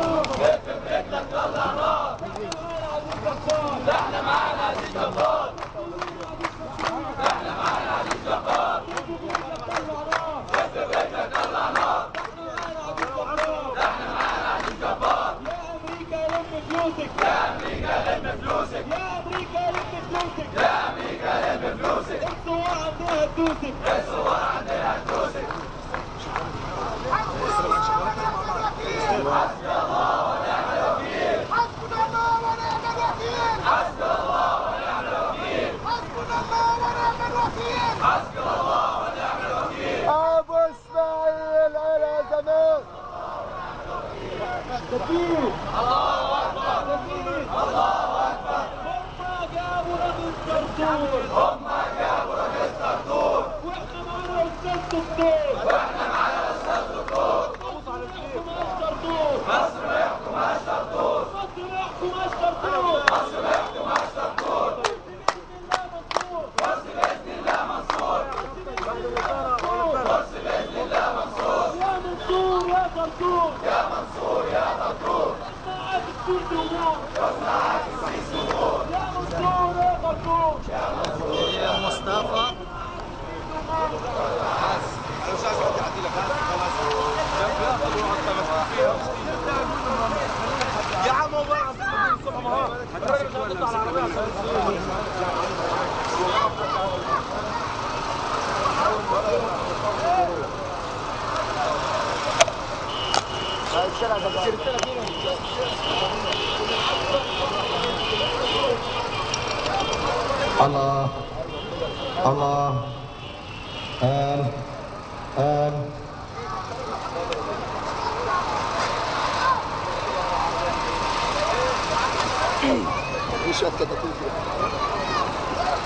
لف برجلك طلع نار. ده احنا معانا عزيز جبار. ده احنا معانا عزيز جبار. لف برجلك طلع نار. ده احنا معانا عزيز جبار. يا امريكا لم فلوسك. يا امريكا لم فلوسك. يا امريكا لم فلوسك. يا امريكا لم فلوسك. الثوار عندنا هتدوسك. الثوار عندنا هتدوسك. حسبي الله ونعم الوكيل. حسبنا الله ونعم الوكيل. حسبي الله ونعم الوكيل. حسبنا الله ونعم الوكيل. حسبي الله ونعم الوكيل. ابو اسماعيل الى زمان. تكبير. الله اكبر. تكبير. الله اكبر. هم جابوا راجل طرطور. هم جابوا راجل طرطور. واحنا معانا استاذ دكتور. واحنا معانا استاذ دكتور. مصر ما يحكمهاش طرطور. مصر ما يحكمهاش طرطور. مصر ما يحكمهاش طرطور. مصر بإذن الله منصور. مصر بإذن الله منصور. يا منصور يا طرطور. يا منصور يا طرطور. تصنعات السيسي امور. تصنعات السيسي امور. يا منصور يا طرطور. يا منصور يا مصطفى. يا عم والله العظيم الصبح ما هو الراجل مش هيطلع على العربية عشان الله الله آل آل.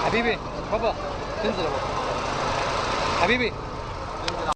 حبيبي بابا تنزل يا بابا حبيبي.